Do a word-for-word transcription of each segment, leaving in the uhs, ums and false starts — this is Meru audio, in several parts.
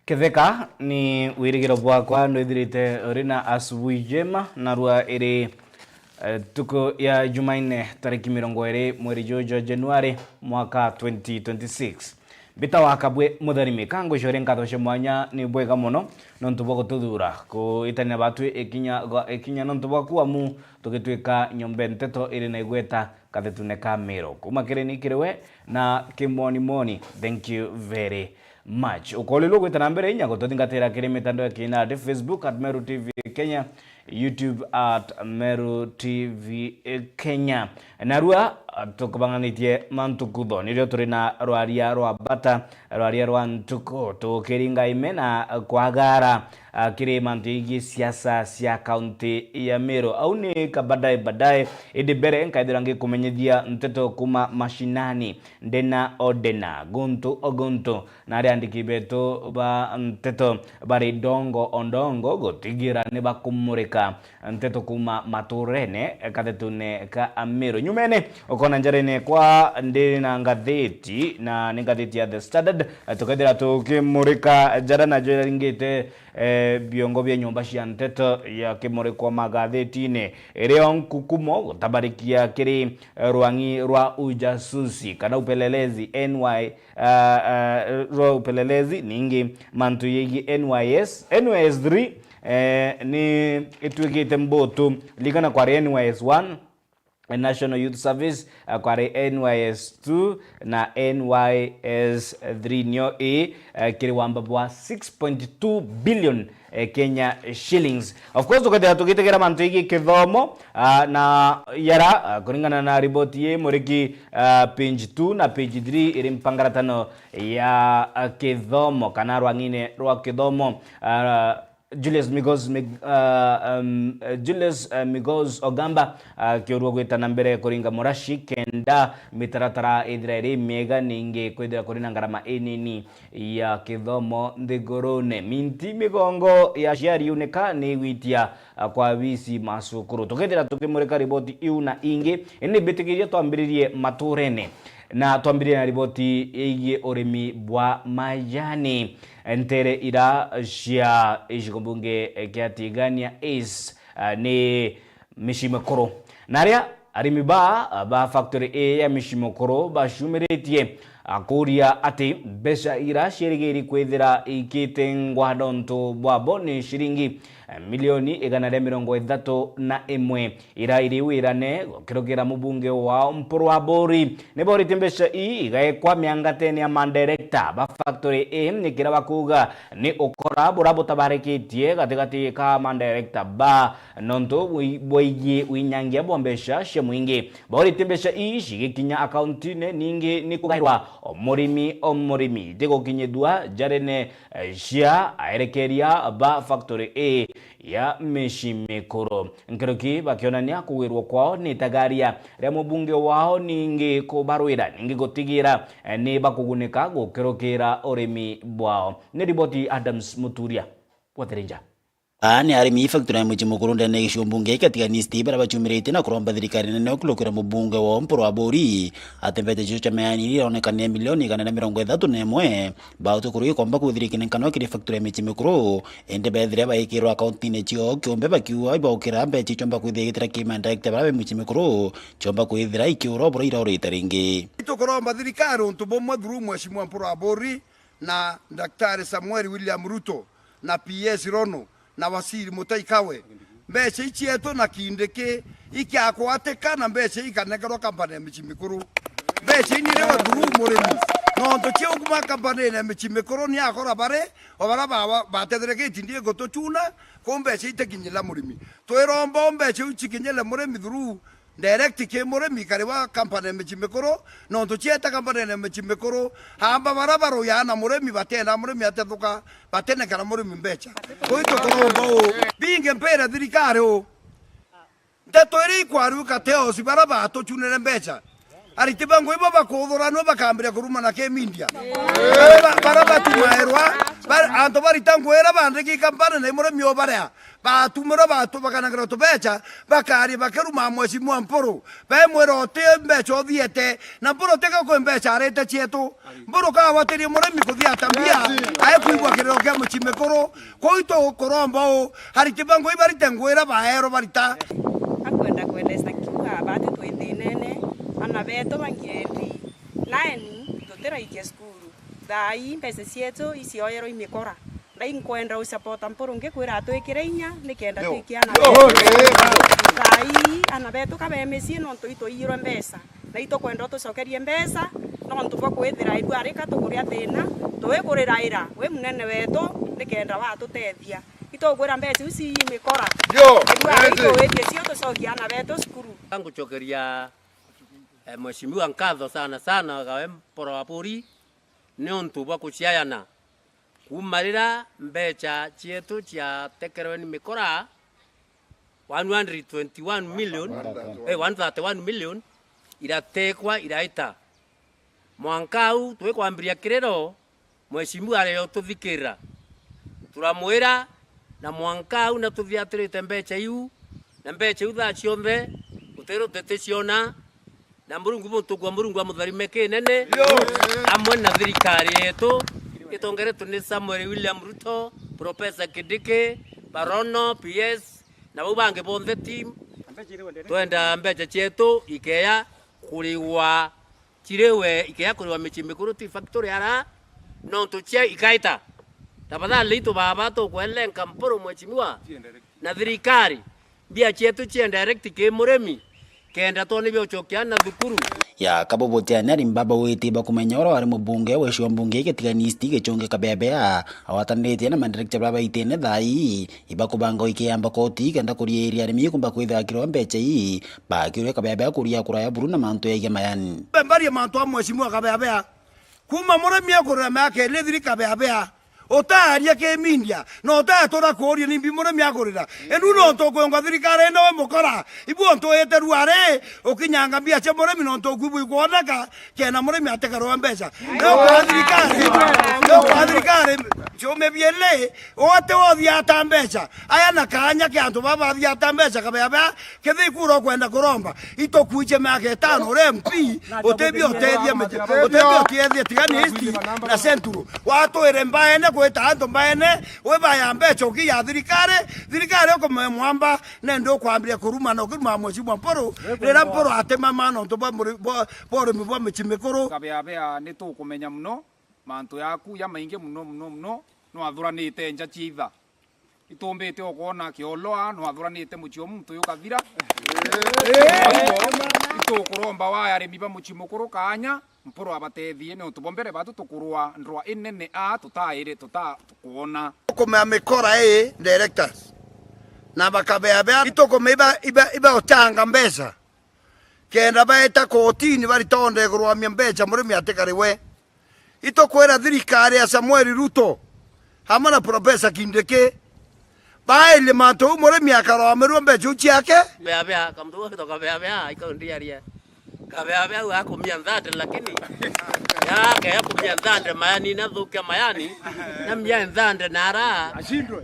Kitheka, ni wirigiro bwakwa nwithirite uri na asubuhi njema, narua iri, eh, tuku ya Jumaine, tariki mirongo iri mweri juju jwa Januari, mwaka twenty twenty-six. Mbita wa Kabwe Mutharimi, ka ngwicoria nkatho cia mwanya ni bwega mono nontu bwa gututhuura, kuitanira batwi ikinya gwa ikinya nontu bwaku amu tugitwika nyomba nteto iri na igweta kathetune ka Miru. Kuma kiri ni kiri we na kimonimoni, thank you very much. Ukoolilwa gwita na mbere inya gututhingatira kiri mitandao ya kinandi, Facebook at Meru T V Kenya, YouTube at Meru T V Kenya. Narua, ah, tukubang'anitie mantu kutho, nirio turi na rwaria rwa bata, rwaria rwa ntuku, tukiringa ime na kwagara, ah, kiri mantu yegii siasa cia kaunti ya Miru. Au ni ka baadaye baadaye, indi mbere nkaithira ngikumenyithia nteto kuma mashinani, ndena o ndena, guntu o guntu, na aria andiki betu ba nteto bari ndongo o ndongo gutigira ni bakumurika nteto kuma maturene kathetune ka Miru. Nyumene ukona njarene kwa ndi na ngatheti, na ni ngatheti ya The Standard, tukethira tukimurika jara najo jaringite, eh, biongo bia nyomba cia nteto ya kimurikwa magathetine, irio nkukumo gutabarikia kiri, eh, rwang'i rwa ujasusi kana upelelezi N Y, eh, eh, rwa upelelezi, ningi mantu yegi N Y S, N Y S three, eh, ni itwikite mbutu, ligana kwari N Y S one, National Youth Service, eh, kwari N Y S two na N Y S three, nio i, eh, kiri wamba bwa six point two billion, eh, Kenya shillings. Of course, tukethira tugitegera mantu yegi kithomo, ah, na yara, ah, kuringana na riboti yi muriki, ah, page two na page three iri mpangaratano ya, ah, kithomo kana rwang'ine rwa kithomo, ah, Julius Migos Mig-, ah, um, eh, Julius, eh, Migos Ogamba, ah, kiurua gwita na mbere kuringa murashi kenda mitaratara ithira iri miega ningi kwithira kuri na ngarama inini ya kithomo nthigurune. Minti migongo ya ciari unika ni igwitia, ah, kwa visi ma cukuru. Tukethira tukimurika riboti iu na ingi, indi mbitikirie twambiririe maturene na twambiririe na riboti yegii urimi bwa majani. Ntere ira cia gicigo mbunge kia Tigania East, ah, ni micii mikuru. Na aria arimi ba, ba factory ii ya micii mikuru baciumiritie, ah, kuuria ati mbeca ira ciarigiri kwithira ikite ngwa nontu bwabo ni ciringi, eh, milioni igana ria mirongo ithatu na imwe. Ira iri wirane gukirukira mubunge wao Mpuru Aburi. Ni boritie mbeca ii igaekwa miangatene ya mandirector ba factory ii, ni kira bakuuga ni ukora bura butabarikitie gatigati ka mandirector ba nontu bwi-, bwigii winyangia bwa mbeca cia mwingi. Boritie mbeca ii cigikinya akaunti-ini, ningi ni kugairwa o murimi o murimi, itigukinyithua njarene, eh, cia aerekeria ba factory ii ya micii mikuru. Nkuruki bakionania kugwirwa kwao ni itagaria ria mubunge wao, ningi kubarwira, ningi gutigira, eh, ni bakugunika gukirukira urimi bwao. Ni riboti Adams Muturia, Bwathirinja. Aa ni arimi factory ya micii mikuru ndene ya gicigo mbunge kia Tigania East baria baciumiritie na kuromba thirikari nene gukirukira mubunge wao Mpuru Aburi ati mbeca icio cia meani iria ironekana ni milioni igana ria mirongo ithatu na imwe, bautwe kurugi komba kwithira ikinenkanwa kiri factory ya micii mikuru, indi bethire baikirwa akaunti-ini ciao kiumbe bakiuga ibaukira mbeca icio ciomba kwithira igitira kiri mandirector baria be micii mikuru, ciomba kwithira ikiura o buria iraurite ringi. Tukuromba thirikari untu bumwe through Mheshimiwa Mpuru Aburi na Daktari Samuel William Ruto na P S Rono na Waziri Mutahi Kagwe, mbeca ii cietu na Kindiki ikiakwatika na mbeca ii ikanengerwa kampani ya micii mikuru. Mbeca ii ni iriwa through murimi. Nontu ciauma kampani-ini ya micii mikuru ni akora bari, o baria ba-, ba-, batethereketie ndi gutucuna, kwou mbeca itikinyira murimi. Twiromba o mbeca iu cikinyire murimi through direct ki murimi kari wa kampani ya micii mikuru, nontu cieta kampani ya micii mikuru, amba baria baruyaa na murimi batienda murimi atethuka, batenekera murimi mbeca. Kwou tukuromba u, bingi mpira thirikari u. Nteto iria ikwariuka teosi baria batucunire mbeca. Ariti ba ngugi bo bakuthuranua bakambiria kurumana ki media. Bara ba-, bara batumairwa, ba-, antu barita ngugi iria bandiki company na imurimi o baria. Batumirwa batu bakanengerwa tubecha, bakaria bakirumaa Mheshimiwa Mpuru. Bemwira uti mbecha uthiete, na Mpuru tiga kwi mbecha arite cietu. Mpuru kagwatirie murimi kuthia tabia, aikwigua kiriro kia mucii mikuru. Kwou itukuromba uu, ariti ba ngugi barite ngugi iria baerwa barita. Akwenda kweleza kiuga, bati twi thinene, ana betu ba grade nine tutiraikia cukuru. Thaa ii mbeca cietu icioyerwa i mikora. Na inkwenda usapota Mpuru ngikwira atwikire inya nikenda twikie ana betu. Thaa ii ana betu ka be micii nontu itwiyirwe mbeca. Na itukwenda utucokerie mbeca nontu bwa kwithira ibu arika tukuria thina, twikuriraira wi munene wetu nikenda watutethia. Itukwira mbeca iu cii mikora. Ibu arika ituwitie cio tucokie ana betu cukuru. Ngucokeria, eh, Mheshimiwa nkatho sana sana, gawe Mpuru wa Buri, niuntu bwa kuciayana. Kuuma riria mbecha cietu ciatekerwe ni mikora, one hundred twenty-one million, eh, one thirty-one million, iratekwa iraita. Mwanka au twikwambiria kiriro, Mheshimiwa ari ututhikirira. Turamwira, na mwanka au na tuthiatirite mbecha iu, na mbecha iu thaa cionthe, gutiri tuticiona, na Murungu, muntu kwa Murungu amutharime kinene, amwe na thirikari yetu itongeretwe ni Samuel William Ruto, Professor Kindiki, Barono, P S, na bau bangi bonthe team. Twenda mbecha cietu ikeya kuriwa, ciriwe, ikeya kuriwa micii mikuru ti factory ara, nontu cia ikaita. Tafadhali itu baba tukwelenka Mpuru, Mheshimiwa, na thirikari, mbia cietu cie direct ki murimi, kenda twone bia ucokia na thukuru. Ya Kabubuti Anyari mbaba witi bakumenya ura wari mubunge wa gicigo mbunge gitigani East Gichungi Kabebea, agwataniritie na madirector bara baitene thaa ii, ibakubanga ikiamba koti kenda kuriiria arimi kumba kwithira kirwa mbecha ii, bakirwe Kabebea kuria kura ya buru na mantu yaigia mayani. Mbarie mantu a Mheshimiwa Kabebea. Kuuma murimi akurira miaka iri thiri Kabebea, utaaria ki media, na utatura kuuria nimbi murimi akurira. Indi nontu ukwingwa thirikari ino wi mukora, ibu untu wite ruari, ukinyanga mbia cia murimi nontu ukwibu ikwoneka, kenda murimi atekerwa mbecha. Ni ukwa thirikari, ni ukwa thirikari, ciumia biiri, uti wothiata mbecha. Aya na kaanya ki antu baba bathiata mbecha Kabebea, Kethira ikura ukwenda kuromba, itukuiche miaka itano uri M P, utibia utethia miji-, utibia utethia Tigania East na Central. Watwire mbaene, gwita antu mbaene, wibaya mbecha ukiya thirikari, thirikari ukumemwamba, nende ukwambiria kuruma na ukiruma Mheshimiwa Mpuru, riria Mpuru atimama nontu bwa muri-, bwa, bwa urimi bwa micii mikuru. Kabebea nitukumenya muno, mantu yaku jamaingi muno, muno, muno, nwathuranite nja cia itha. Itumbite o kwona kioloa, nwathuranite mucii o muntu uyu kathira. Itukuromba wa arimi ba mucii mukuru kaanya, Mpuru abatethie, niuntu bo mbere batu tukurwa ndrwa inene a tutairi tuta tukwona. Tukumea mikora ii directors, na bakabebea, itukumea iba, iba, iba utanga mbeca, kenda baeta kotini baritonde kurwamia mbeca murimi atikari we. Itukwira thirikari ya Samuel Ruto amwe na Professor Kindiki baerie mantu uu murimi akaroamirua mbeca iu ciake. Kabebea, kamutu gagitoka Kabebea, ikaundiaria. Kabebea au akumia nthande, lakini yake akumia nthande mayani, na thukia mayani, na mia nthande nara,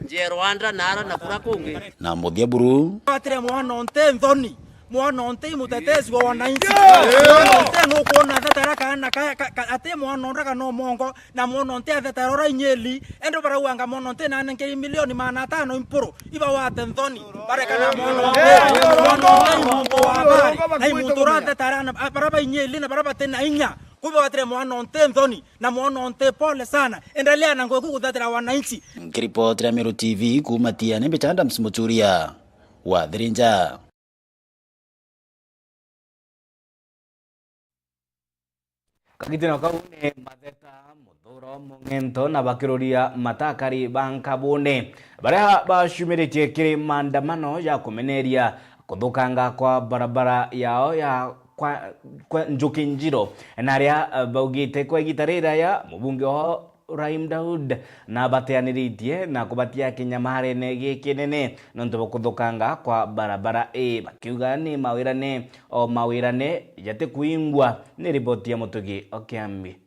nje Rwanda nara na kura kungi. Na muthia buru. Atire mwana onte nthoni. Mwana onte i mutetezi wa wananchi. Mwana onte nukwona thetera kana ka, ka, ka, ati mwana onte kana omongo, na mwana onte athetera ura inyeli, ende barauanga mwana onte na nenkeri milioni magana atano i Mpuru, iba wate nthoni, barekana mwana onte. Mwana onte i muntu wa habari, na i muntu urathetera na, a, bara ba inyeli na bara bati na inya. Kuba watire mwana onte nthoni, na mwana onte pole sana. Endelea na ngugi kuguthetera wananchi. Nkiripotera Meru T V kuuma Tiani, mbicha Adams Muturia wa Thirinja. Kagitino kau ni Matheta, Muthuro, Mung'ento na bakiruria matakari ba Nkabune, baria baciumiritie kiri maandamano ja kumeneria kuthukanga kwa barabara yao ya kwa, kwa Njuki Njiro, na aria, eh, baugite kwa igita riraya mubunge wao Rahim Daud, na bateaniritie na kubatia kinyamarene gikinene nontu bwa kuthukanga kwa barabara ii, bakiuga ni mawirane o mawirane jatikuingwa. Ni riboti ya Mutugi o Kiambi.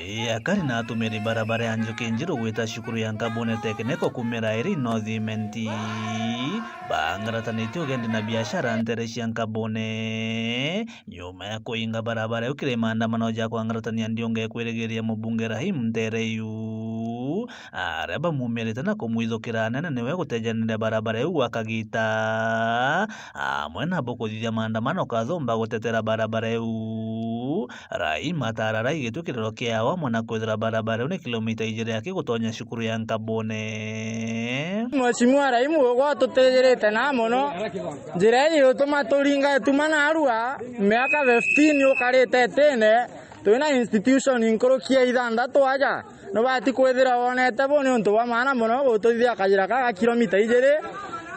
Ii, akari na atumiri barabara ya Njuki Njiru gwita cukuru ya Nkabune Technical kumira Eri North Imenti, bangaratanitie ugendi na biashara ntere cia Nkabune, nyuma ya kuinga barabara iu kiri maandamano ja kwangaratania ndiunga ikwirigiria mubunge Rahim ntere iu. Aria bamumirite na kumwithukira anene niwe gutejanire barabara iu gwa kagita, amwe nabo kuthithia maandamano kathumba gutetera barabara iu. Rahim atararai gitwi kirero kiao amwe na kwithira barabara iu ni kilomita ijiri aki gutonya cukuru ya Nkabune. Mheshimiwa Rahim ugwa tutijirite na mono. Njira ii utuma turinga ituma narua miaka fifteen ukarite itine, twina institution nkuruki ya ithanthatu aja. Nubati kwithira wonete bu ni untu bwa maana mono gututhithia kajira ka ga kilomita ijiri.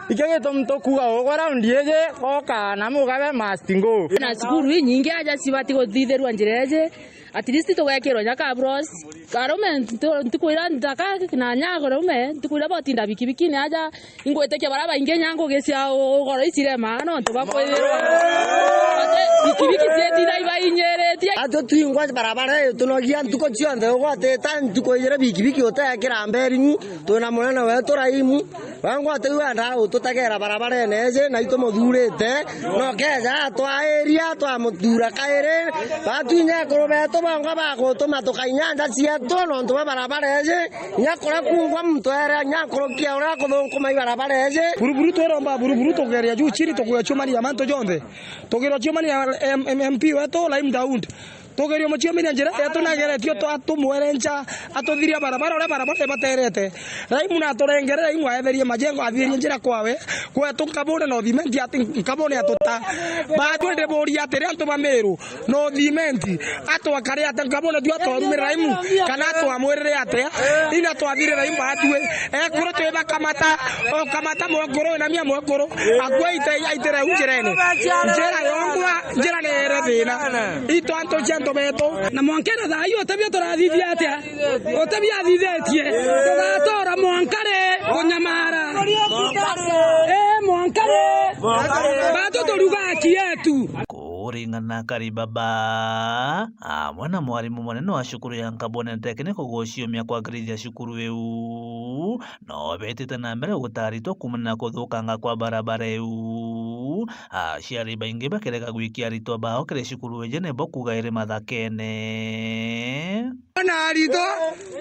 Ikio gitumi tukuuga ugwe raundi iji goka na mugabe must go. Na cukuru inyingi aja cibati guthithirua njira iji. At least tugekirwa nya kabros. Arume ntu-, ntikwira nthaka na nya arume, ntikwira botinda bikibikini aja. Ingwitikia baria baingi nya ngugi cia u-, ugoro icirema nontu bwa kwithirwa bikibiki cietitha ibainyiritie. Atwe twingwa barabara ii tunogia ntuku cionthe, ugwatita ntuku ijiri bikibiki utekira mberingu, twina munene wetu Raimu. Wangwate u endaa ututegera barabarene iji, na itumuthurite, na ukeja atwairia, twamuthura kairi. Batwi nyekuru betu bongwa bagutuma tukainya nja cietu nontu bwa barabara iji. Nya kuria kungwa muntu ere nya nkuruki ya uria kuthunkumai barabara iji. Buruburu twiromba buruburu tugeria juu chini tukuya ciumania mantu jonthe. Tugirwa ciumania M-, M-, M P wetu Laim Daud. Tugerio muciumania njira yetu nageretio twa tumwerenca atuthiria barabara uria barabara ibaterete. Laimu na aturengere, Laimu aetherie majengo, athirie njira kwawe, kwetu Nkabune na Uthimenti ati Nkabune atuta. Batwe ndiburia atiri antu ba Miru, na Uthimenti, atwakare atia Nkabune tu atwarumire Laimu, kana atwamwirire atia? Ina twathire Laimu batwe. Ekuru twibakamata, okamata mwekuru, na mia mwekuru, akua aite-, aitire u njirene. Njira yongwa, njira neere thina. Itu antu cia antu betu. Na mwankere thaa ii utebia turathithia atia? Utebia athithitie. Tugatora mwankare kunyamara. Eh, mwankare. Batu turuga haki yetu. Kuringana na Kari Baba, amwe na mwarimu munene wa cukuru ya Nkabone Technical guciumia kwagirithia cukuru iu, no betite na mbere gutaritwa kumana na kuthukanga kwa barabara iu. Aciari baingi bakirega gwikia aritwa bao kiri cukuru iji nibo kuuga iri mathakene. Na aritwa,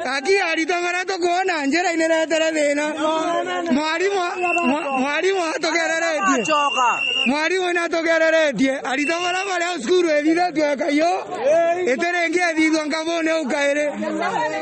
aki aritwa baria tukwona njira iniretere thina. Mwarimu, mwa-, mwarimu atugereretie. Mwarimu natugereretie. Aritwa baria bari au cukuru ithithitue kaio, itiringi ithithua Nkabune au kairi.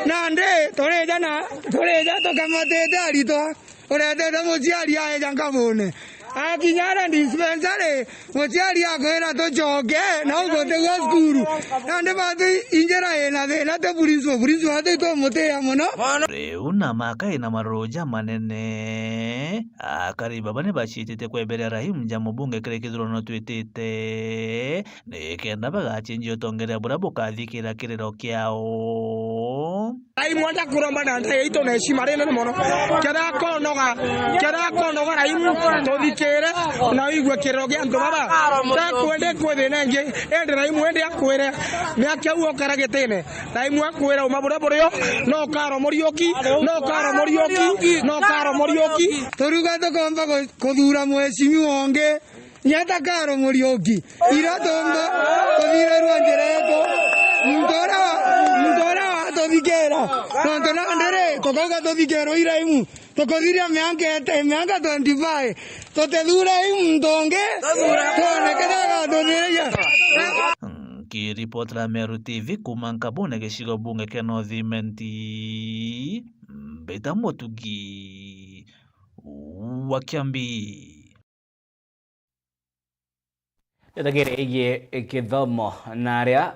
Nandi turija na, turija tukamatite aritwa. Uretete muciari aeja Nkabune. Akinya aria dispensary, muciari akwira tucoke, na ugutigua cukuru. Nandi batu injira ina thina, ti principal, principal ati tumutia mono. Riu na maka ina maruru jamanene, akari baba ni baciitite kweberia Rahim ja mubunge kiri kithurano twitite, nikenda bagacenjia utongeria buria bukathikira kiriro kiao. Raimu enda kuromba na nda yaitu na heshima rinene mono. Kethira akonoga, kethira akonoga Raimu, tuthikire na uigue kiriro gia antu baba. Takwende kwi thina ingi, indi Raimu indi akwire, miaka iu ukara gitine. Raimu akwira uma buria burio, no ukaro Muriuki, no ukaro Muriuki, no ukaro Muriuki. Turuga tukomba ku-, kuthura mheshimiwa ungi. Nyata karo Muriuki, ira tumba kuthirirua njira yetu. Muntu uria wa, muntu uria watuthikira. Nontu nandi ri, tukauga tuthikerwe i Raimu. Tukuthiria mianka ete, mianka twenty-five. Tutithure i muntu ungi. Twone kethira agatuthiriria. Nkiripotera Meru T V kuuma Nkabune gicigo bunge kia North Imenti, Mbita Mutugi wa Kiambi. Ndeto igiri igie kithomo, na aria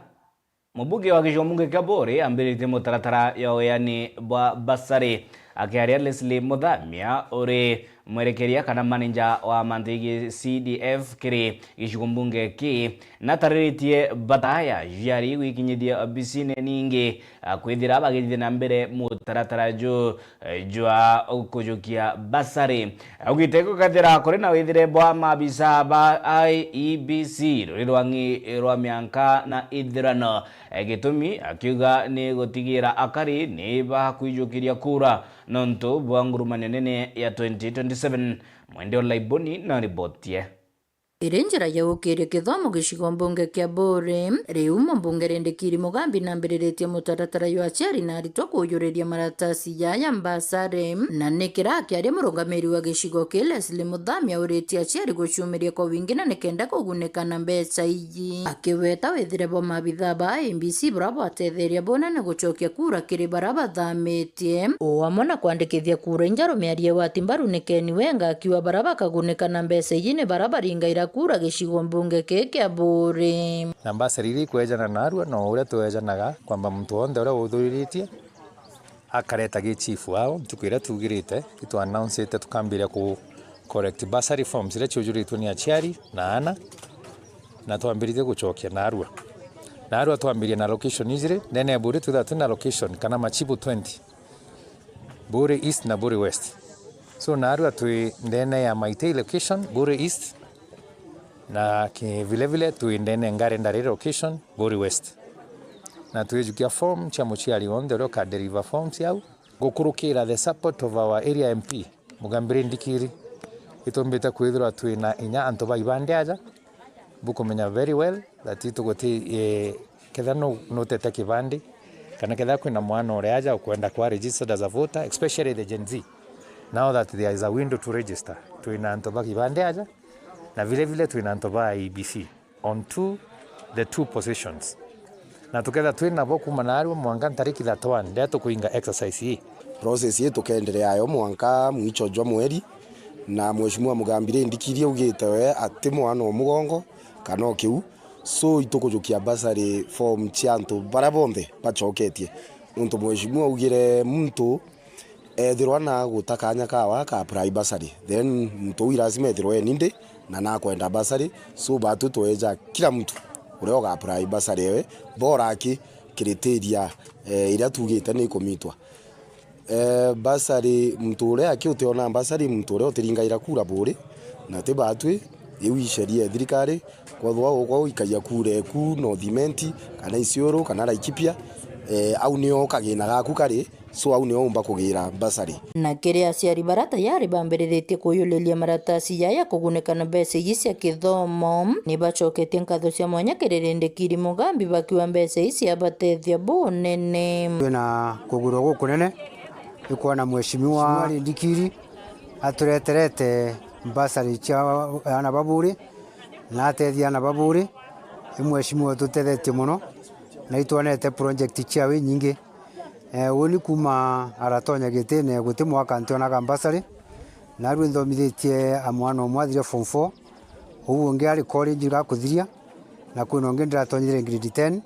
mubunge wa gicigo bunge kia Buuri ambiritie mutaratara ya ueani bwa basari. Akiaria Leslie Muthamia uri Mwerekeria kana manager wa mantu jegii C D F kiri gicigo mbunge ki natariritie bata ya aciari gwikinyithia obisine ningi, a, kwithira bagithithia na mbere mutaratara ju, e, jwa kujukia basari. Augite gukathira kuri na withire bwa maabisa ba I E B C ruri rwang'i rwa mianka na ithurano, e, gitumi akiuga ni gutigira akari ni bakwijukiria kura nontu bwa ngurumanio nene ya twenty twenty-seven. Mwende Olaiboni na riboti ye. Iri njira ya gukiria kithomo gicigo mbunge kia Buuri, riu mumbunge Rindikiri Mugambi nambiriritie mutaratara jwa aciari na aritwa kujuriria maratasi jaya mbasari, na ni kira akiaria murungamiri wa gicigo ki Leslie Muthami auritie aciari guciumiria kwa wingi na nikenda kugunika na mbeca iji. Akiweta withire bwa maabitha ba I E B C buria bwatetheria bunene gucokia kura kiri baria bathamitie, o amwe na kwandikithia kura injeru miario ya wati mbaru ni Ken Wenga akiuga baria bakagunika na mbeca iji ni baria baringaira kura gicigo mbunge kii kia Buuri. Na mbasari iria ikwejana narua no uria twejanaga kwamba muntu wonthe uria uthuriritie akareta gi chief wao ntuku iria tuugirite, itwa announceite tukambiria ku collect bursary forms iria ciujuritwe ni aciari na aana, na twambiritie gucokia narua. Narua twambirie na location ijiri, ndene ya Buuri twithagwa twina location kana machibu twenty, Buuri East na Buuri West. So narua twi ndene ya Maitei location, Buuri East, na ki-, vile vile twi ndene Ngare Ndari location, Buuri West. Na twijukia form cia muciari wonthe uria ukadeliver forms au. Gukurukira the support of our area M P, Mugambi Rindikiri, itumbite kwithirwa twina inya antu ba ibande aja, bukumenya very well that ituguti, eh, ketha nu-, nutete kibandi, kana ketha kwina mwana uri aja ukwenda kwa registered as a voter, especially the Gen Z, now that there is a window to register, twina antu ba kibande aja, na vile vile twina antu ba I E B C on two, the two positions. Na tuketha twi nabo kuuma naarua mwanka ntariki thirty-one, riria tukuinga exercise ii. Process ii tukeenderea yo mwanka mwicho jwa mweri, na Mheshimiwa Mugambi Rindikiri augite we ati mwana o mugongo kana o kiu, so itukujukia bursary form cia antu baria bonthe bacoketie. Nontu Mheshimiwa augire muntu ethirwa na guta kanya kawe aka apply bursary, then muntu uu lazima ethirwe eni ndi na nakwenda bursary. So batwi tweja kila muntu uria uga apply bursary ewe, bora aki criteria, eh, iria tuugite ni ikumitwa. Eh, bursary, muntu uria aki utiona bursary, muntu uria utiringaira kura Buuri, na ti batwi, iu i sheria ya thirikari. Kwethirwa ukwa uikagia kura eku North Imenti, kana Isiolo, kana Laikipia, eh, au nio kagina gaku kari, so au nio umba kugira bursary. Na kiri aciari baria tayari bambiriritie kuyuriria maratasi jaya kugunika na mbeca iji cia kithomo, ni bacoketie nkatho cia mwanya kiri Rindikiri Mugambi bakiuga mbeca iji ciabatethia bunene. Twina kugwirwa gukunene ni kwona Mheshimiwa Rindikiri atureterete bursary cia aana ba Buuri, na atethia aana ba Buuri. Ni mheshimiwa ututethetie mono, na itwonete project ciawe inyingi. Eh, uuni kuuma aratonya gitine, guti mwaka ntionaga bursary, naarua nthomithitie a mwana umwe athire form four, uu ungi ari college gakuthiria, na kwina ungi ndiratonyithire grade ten,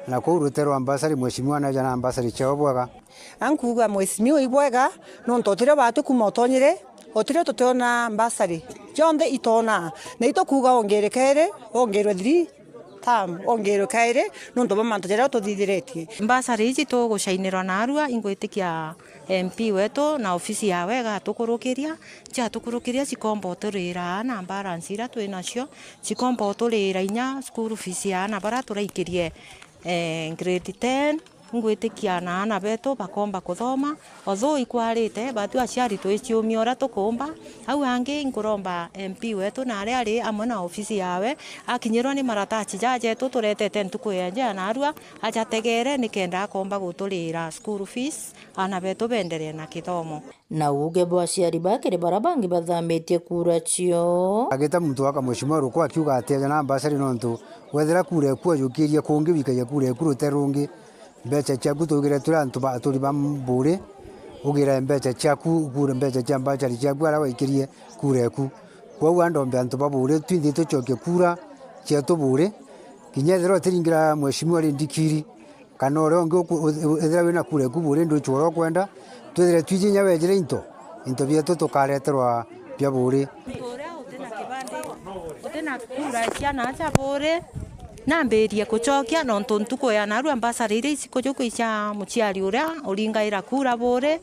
na kwou rute rwa bursary, mheshimiwa naeja na bursary ciao bwega. Na nkuuga mheshimiwa ibwega, nontu otirio batwi kuuma utonyire, otirio tutiona bursary. Cionthe itona. Na itukuuga ongerwe kairi, ongerwe three term, ongerwe kairi, nontu bwa mantu jaria ututhithiritie. Bursary iji tugucainirwa naarua, ingwitikia M P wetu na ofisi yawe igatukurukiria, ciatukurukiria cikomba uturira na balance iria twi nacio, cikomba uturira inya school fees ya aana baria turaikirie, eh, grade ten. Ngwitikia na aana betu bakomba kuthoma, although ikwarite, but aciari twiciumia uria tukumba. Au angi nkuromba M P wetu na aria ari amwe na ofisi yawe, akinyirwa ni maratasi jajetu turetete ntuku ya njaa naarua, ajategere nikenda akomba guturira school fees, aana betu beenderee na kithomo. Na uuge bwa aciari ba kiri baria bangi bathamitie kura cio. Agita muntu aka mheshimiwa ruku akiuga ati aja na bursary nontu wethira kura eku ajukirie kungi wikagia kura eku rute rungi, mbeca ciaku tugire turi antu ba aturi ba Buuri, ugire mbeca ciaku, kura mbeca cia bursary ciaku aria waikirie kura eku. Kwou andombe antu ba Buuri twinthe tucokie kura cietu Buuri, kinya ethira utiringira mheshimiwa Rindikiri, kana uria ungi uku-, u-, u-, ethira wina kura eku Buuri ndwichwa uria ukwenda, twithire twiji inya wejire into, Into bietu tukareterwa bia buri. Muntu uria utina kibandi, utina kura cia naaja buri, nambirie kucokia, nontu ntuku ya narua mbasari iria icikujuku icia muciari uria uringaira kura buri,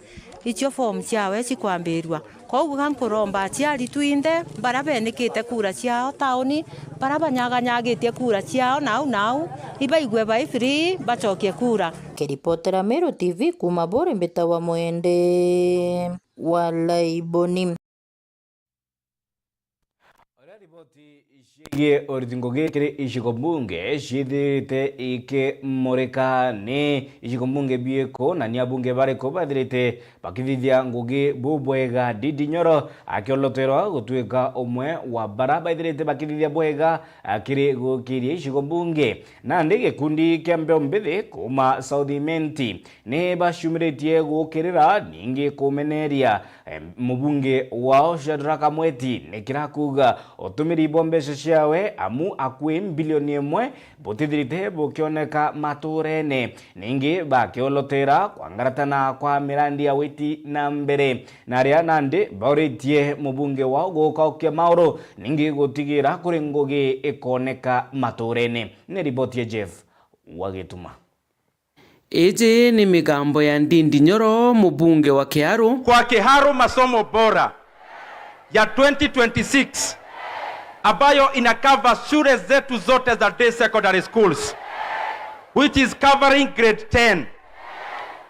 icio fomu ciawe cikwambirua. Kwou ga nkuromba aciari twinthe baria benikite kura ciao tauni, baria banyaganyagitie kura ciao nau nau, ibaigue bai free, bacokie kura. Nkiripotera Meru T V kuuma buri, mbitawa Mwende wa Laiboni. Uria riboti ciigie uriti ngugi kiri icigo mbunge ciithirite ikimurika ni icigo mbunge biriku, na ni abunge bariku bathirite bakithithia ngugi bubwega. Ndindi Nyoro akioloterwa gutuika umwe wa bara baithirite bakithithia bwega kiri gukiria icigo mbunge. Nandi gikundi kia mbeu mbithi kuuma South Imenti ni baciumiritie gukirira ningi kumeneria, em, mubunge wao Shadrack Mweti ni kirakuuga utumiri bwa mbeca ciawe amu akui mbilioni imwe butithirite bukioneka maturene. Ningi bakiolotera kwangaratana kwa mirandi ya witi na mbere, na aria nandi bauritie mubunge wao gukaukia mauru, ningi gutigira kuri ngugi ikoneka maturene. Ni riboti ya Jeff wa Gituma. Iji ni migambo ya Ndindi Nyoro, mubunge wa Kiharu. Kwa Kiharu masomo bora ya twenty twenty-six, ambayo inakava shule zetu zote za day secondary schools, which is covering grade ten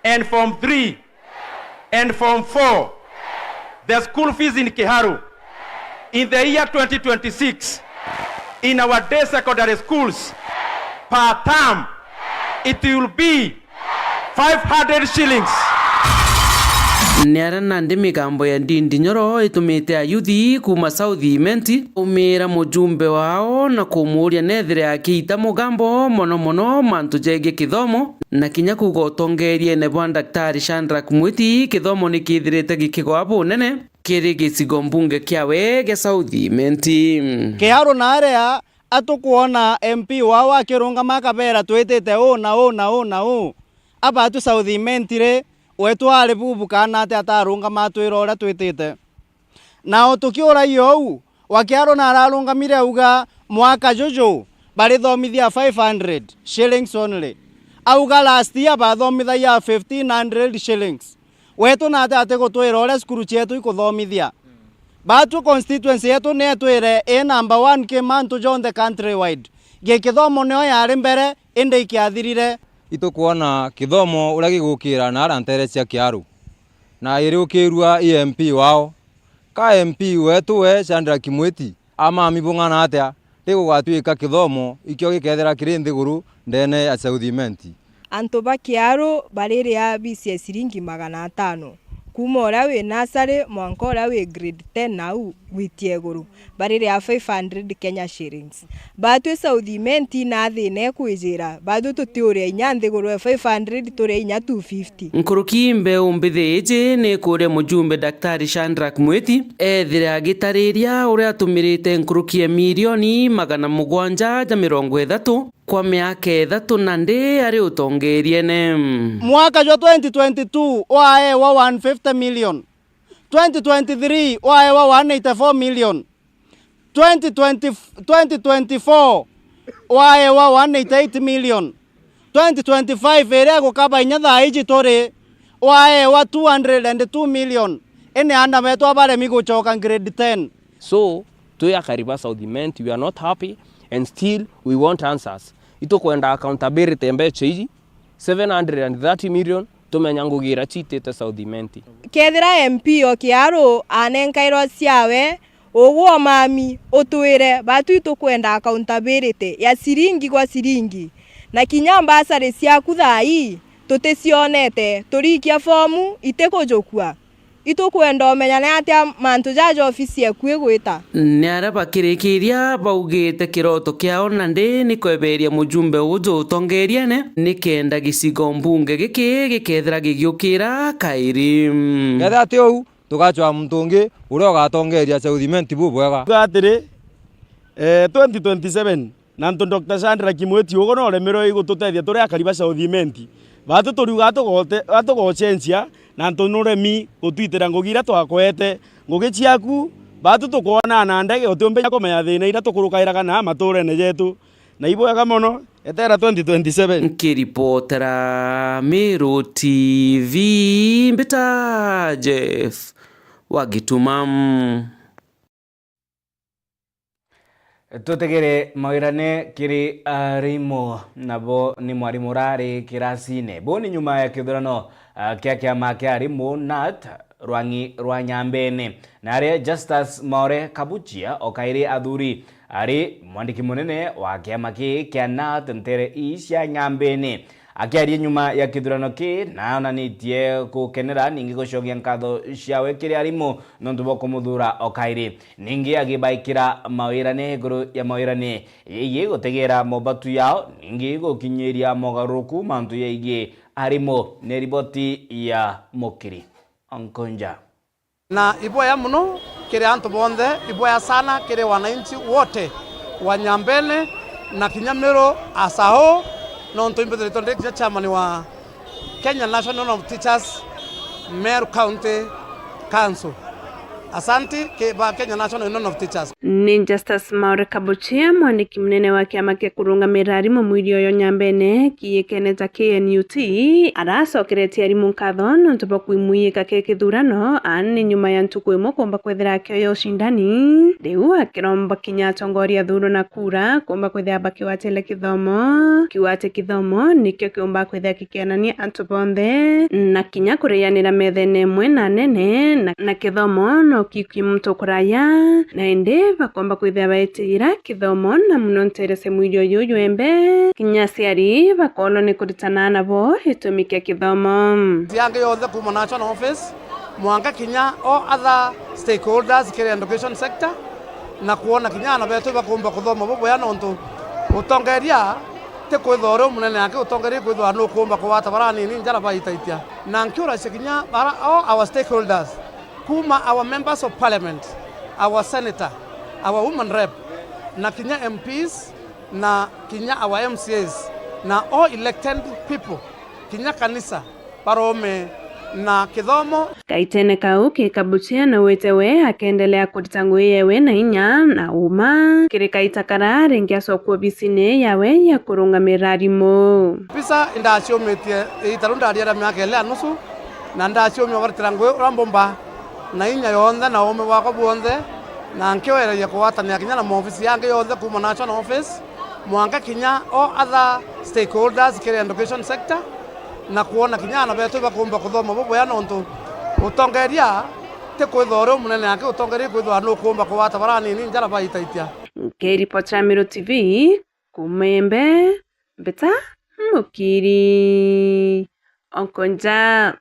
and form three and form four, the school fees in Kiharu in the year twenty twenty-six in our day secondary schools per term, it will be five hundred shillings. Ni aria nandi migambo ya Ndindi Nyoro itumite ayuthi kuuma South Imenti umira mujumbe wao na kumuuria nethire akiita mugambo mono mono mantu jegie kithomo, na kinya kuuga utongeriene bwa Daktari Shadrack Mwiti, kithomo ni kithirite gikigwa bunene kiri gicigo mbunge kiawe gia South Imenti. Kiharu na aria atukwona M P wao akirungama akabera, "Twitite uu na uu na uu na uu." Abatwi South Imenti ri, wetu ari bubu kana ati atarungama atwira uria twitite? Nao tukiuragia uu, wa Kiharu na ararungamire auga, mwaka juju barithomithia five hundred shillings only. Auga last year bathomithagia fifteen hundred shillings. Wetu nate atigutwira uria cukuru cietu ikuthomithia? Batwi constituency yetu ni etwire i number one ki mantu jonthe countrywide. Gikithomo nio yari mbere, indi ikiathirire. Itukwona kithomo uria gigukira na ara ntere cia Kiharu, na iriukirua i M P wao. Ka M P wetu we Shadrack Mwiti amami bung'ana atia, rigugatuika kithomo ikio gikethira kiri nthiguru ndene ya South Imenti? Antu ba Kiharu bariria fees ya ciringi magana atano, kuuma uria wi nasari mwanka uria wi grade ten nau gwitia iguru, bariria five hundred Kenya shillings. Batwi South Imenti na thina ikwijira, batwi tutiuria inya nthiguru ya five hundred, turia inya two fifty. Nkuruki mbeu mbithi iji ni kuuria mujumbe Daktari Shadrack Mwiti ethire agitariria uria atumirite nkuruki ya milioni magana mugwanja ja mirongo ithatu kwa miaka ithatu nandi ari utongeriene. Mwaka jwa twenty twenty-two waewa one fifty million, twenty twenty-three waewa one eighty-four million, twenty twenty, twenty twenty-four waewa one eighty-eight million, twenty twenty-five iria igukaba inya thaa iji turi waewa two hundred and two million, indi aana betu abaremi gucoka grade ten. So, twi akari ba South Imenti, we are not happy and still we want answers. Itukwenda accountability mbecha iji, seven hundred and thirty million, tumenya ngugi iria ciitite South Imenti. Kethira M P o Kiharu anenkairwa ciawe, ugu o mami, utwire, batu itukwenda accountability ya ciringi gwa ciringi. Na kinya mbasari ciaku thaa ii tuticionete, turikia fomu itikujukua. Itukwenda umenya ni atia mantu jaja ofisi eku igwita. Ni aria bakirikiria baugite kiroto kiao nandi ni kweberia mujumbe uju utongeriene, nikenda gicigo mbunge giki gikethira gigiukira kairi. Kethira ti uu, tugacwaa muntu ungi uria ugatongeria South Imenti bubwega. Tuga atiri, eh, twenty twenty-seven, na antu Doctor Shadrack Mwiti ugo no uremerwe igututethia turi akari ba South Imenti, Baatu turiuga atugote-, atugocenjia, na ntu nuremi gutwitira ngugi iria twakwete. Ngugi ciaku, baatu tukwonaa na ndege, utiumbe kumenya thiina iria tukurukairaga na matuurene jetu. Na ibwega mono, eteera twenty twenty-seven. Nkiripotera Meru T V, mbita Jeff wa Gituma. Tutegere mawirane kiri arimu, nabo ni mwarimu urari kirasine. Buu ni nyuma ya kithurano, ah, kia kiama kia arimu, nat, rwang'i rwa Nyambene. Na aria Justus Maore Kabuchia o kairi athuri ari mwandiki munene wa kiama kii kia nat ntere ii cia Nyambene. Akiaria nyuma ya kithurano kii, naonanitie gukenera ningi gucokia nkatho ciawe kiri arimu nontu bwa kumuthuura o kairi. Ningi agibaikira mawirane iguru ya mawirane yegii gutegera mobatu yao, ningi gukinyiria mogaruruku mantu yegii arimu. Ni riboti ya Mukiri Onkonja. Na ibwea mono kiri antu bonthe, ibwea sana kiri wananchi wote wa Nyambene na kinya Meru as a whole, nontu imbithiritwe ndi kinya chairman wa Kenya National Union of Teachers, Meru County Council. Asanti ki-, ba Kenya National Union of Teachers. Ni Justus Maore Kabuchia, mwandiki munene wa kiama kia kurungamira arimu mwiri uyu Nyambene, kiikene ta K N U T, aracokeretie arimu nkatho nontu bwa kwimwiyika ki kithurano, aani nyuma ya ntuku imwe kuumba kwithira akioya ucindani. Riu akiromba kinya atongoria athurwe na kura kuumba kwithira bakiwatile kithomo, kiuga ati kithomo nikio kiumba kwithira kikienania antu bonthe, na kinya kurianira methene imwe na anene, na, na kithomo no kiki muntu kuraya, na indi bakomba kwithira baitira kithomo, na muno nterese mwiri uyu jwembe, kinya aciari bakoonwa ni kuritana nabo gitumi kia kithomo. Yangi yonthe kuuma National Office, mwanka kinya all other stakeholders kiri education sector, na kwona kinya aana betu bakumba kuthoma bubwea, nontu utongeria ti kwithwa uri umunene, aki utongeria kwithwa nukumba kugwata bara anini njara baitaitia. Na nkiuracia kinya bara, all our stakeholders, kuma our members of parliament, our senator, our woman rep, na kinya M Ps, na kinya our M C As, na all elected people, kinya kanisa, barome na kithomo. Kaitene kau ki Kabuchia na wite we akendelea kurita ngugi yewe na inya na uma kiri kaita kara ringi acokua obisine yawe ya kurungamira arimu. Pisa indaciumitie iita riu ndariera miaka ili ya nusu, na ndaciumia baritira ngugi uria mbumba na inya yonthe na uume bwakwa bwonthe, na nkiwereria kugwatanira kinya na maofisi yangi yonthe kuuma National Office, mwanka kinya all other stakeholders kiri education sector, na kwona kinya aana betu bakumba kuthoma bubwea, nontu utongeria ti kwithwa uri umunene, aki utongeria kwithwa nukumba kugwata bara anini njara baitaitia. Nkiripotera Meru T V, kuuma Iembe, Mbita Mukiri Onkonja.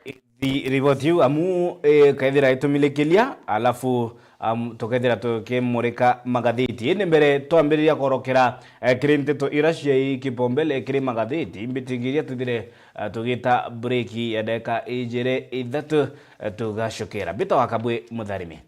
Ithi riboti iu amu, eh, kethira itumilikilia, alafu, um, tukethira tukimurika magathiti. Indi mbere twambiriria korokera, eh, kiri nteto ira ciai kipombele kiri magathiti, mbitingiria twithire, eh, tugita break ya ndagika ijiri ithatu, eh, tugacokera. Mbita wa Kabwi Mutharimi.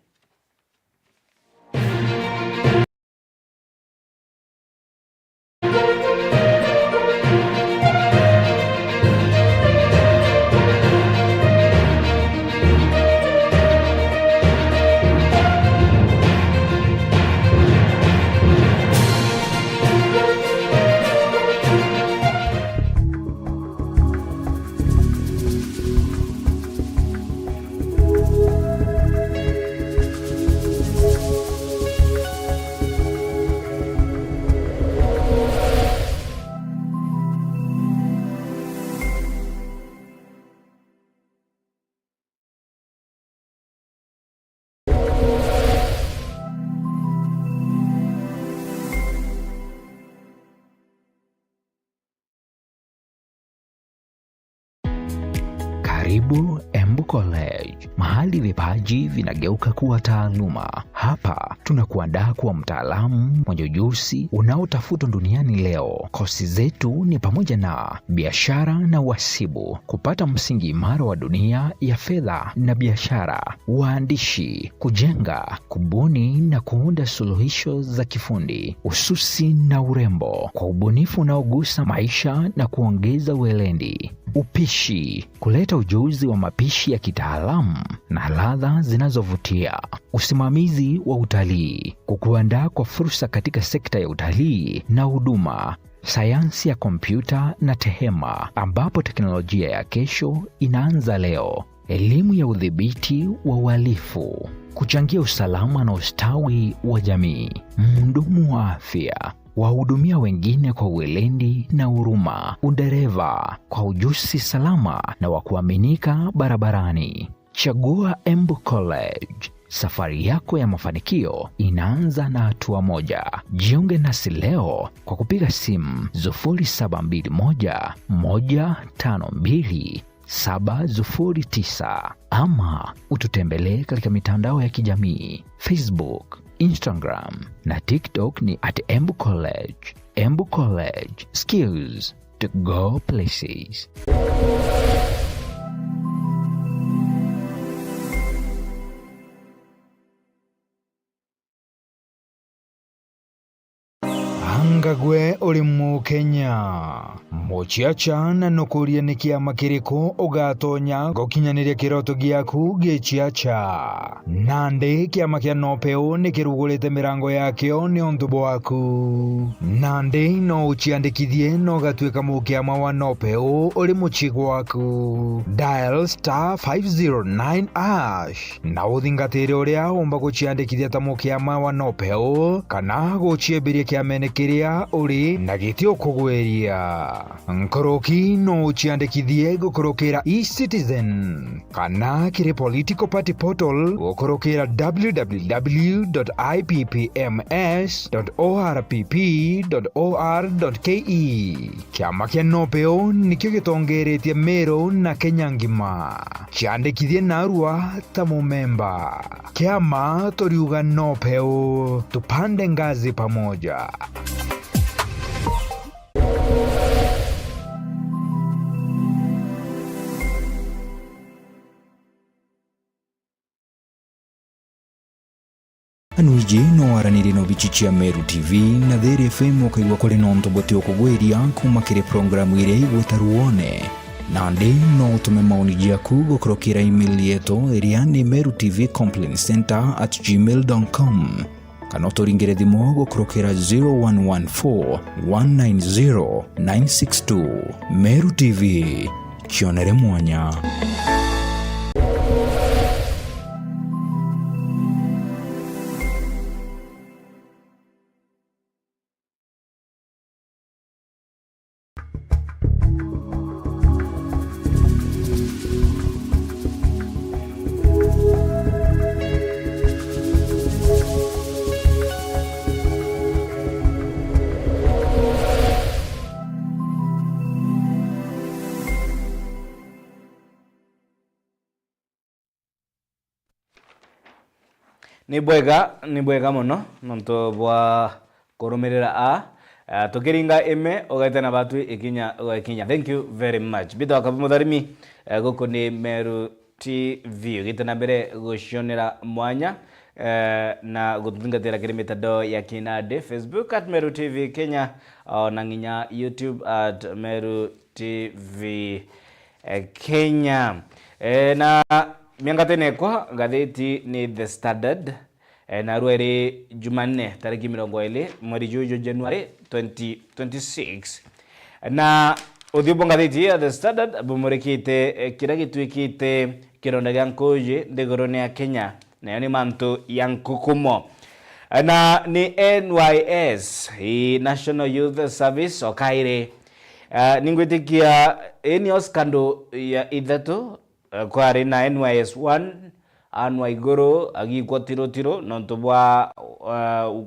Karibu Embu College, mahali vipaji vinageuka kuwa taaluma. Hapa tunakuandaa kuwa mtaalamu mwenye ujuzi unaotafutwa duniani leo. Kosi zetu ni pamoja na biashara na uhasibu, kupata msingi imara wa dunia ya fedha na biashara, uandishi, kujenga, kubuni na kuunda suluhisho za kifundi, ususi na urembo, kwa ubunifu unaogusa maisha na kuongeza weledi. Upishi, kuleta ujuzi wa mapishi ya kitaalamu na ladha zinazovutia. Usimamizi wa utalii, kukuandaa kwa fursa katika sekta ya utalii na huduma. Sayansi ya kompyuta na tehema, ambapo teknolojia ya kesho inaanza leo. Elimu ya udhibiti wa uhalifu, kuchangia usalama na ustawi wa jamii. Mhudumu wa afya, wahudumia wengine kwa weledi na huruma. Udereva, kwa ujuzi salama na wa kuaminika barabarani. Chagua Embu College. Safari yako ya mafanikio inaanza na hatua moja. Jiunge nasi leo kwa kupiga simu sufuri saba mbili moja, moja tano mbili, saba sufuri tisa ama ututembelee katika mitandao ya kijamii, Facebook, Instagram na TikTok ni at Embu College. Embu College, skills to go places. Anga gwe uri Mukenya? Muciaca na nukuria ni kiama kiriku ugatonya gukinyaniria kiroto giaku giciaca? Nandi kiama kia Nopeu ni kirugurite mirango yakio niuntu bwaku. Nandi no uciandikithie na ugatuika mukiama wa Nopeu uri mucii gwaku. Dial star five zero nine hash na uthingatire uria umba guciandikithia ta mukiama wa Nopeu kana guciembiria kiamene kiria uri na giti ukugwiria. Nkuruki no uciandikithie gukurukira eCitizen kana kiri political party portal gukurukira w w w dot i p p m s dot o r p p dot o r dot k e. Kiama kia Nopeu nikio gitongeretie Meru na Kenya ngima. Ciandikithie narua ta mumemba. Kiama turiuga Nopeu, tupande ngazi pamoja. Anu iji no waranirie na obici cia Meru T V na Thiri F M ukaigua kuri nontu buti ukugwiria kuma kiri programu iria igwita Ruone. Nandi no utume maoni jaku gukurukira email yetu iria ni meru t v complaint center at gmail dot com. Kana uturingire thimu gukurukira zero one one four one nine zero nine six two. Meru T V, kionere mwanya. Ni bwega, ni bwega mono nontu bwa kurumirira a, eh, tukiringa ime ugete na batwi ikinya ugakinya. Thank you very much. Mbitagwa Kabi Mutharimi, eh, guku ni Meru T V. Ugite na mbere gucionera mwanya, eh, na gututhingatira kiri mitandao ya kinandi, Facebook at Meru T V Kenya, o na nginya YouTube at Meru T V, eh, Kenya. Eh, na miangatene ekwa, ngathiti ni The Standard, eh, narua iri Jumanne, tariki mirongo iri, mweri juju January twenty twenty-six. Na uthiu bwa ngathiti ya The Standard bumurikite, eh, kiria gituikite kironda gia nkuuji nthigurune ya Kenya, nayo ni mantu ya nkukumo. Na ni N Y S, i National Youth Service, o kairi, eh, ningwitikia ii nio scandal ya ithatu, eh, kwari na N Y S one, Anne Waiguru agikwa tirutiru nontu bwa, eh,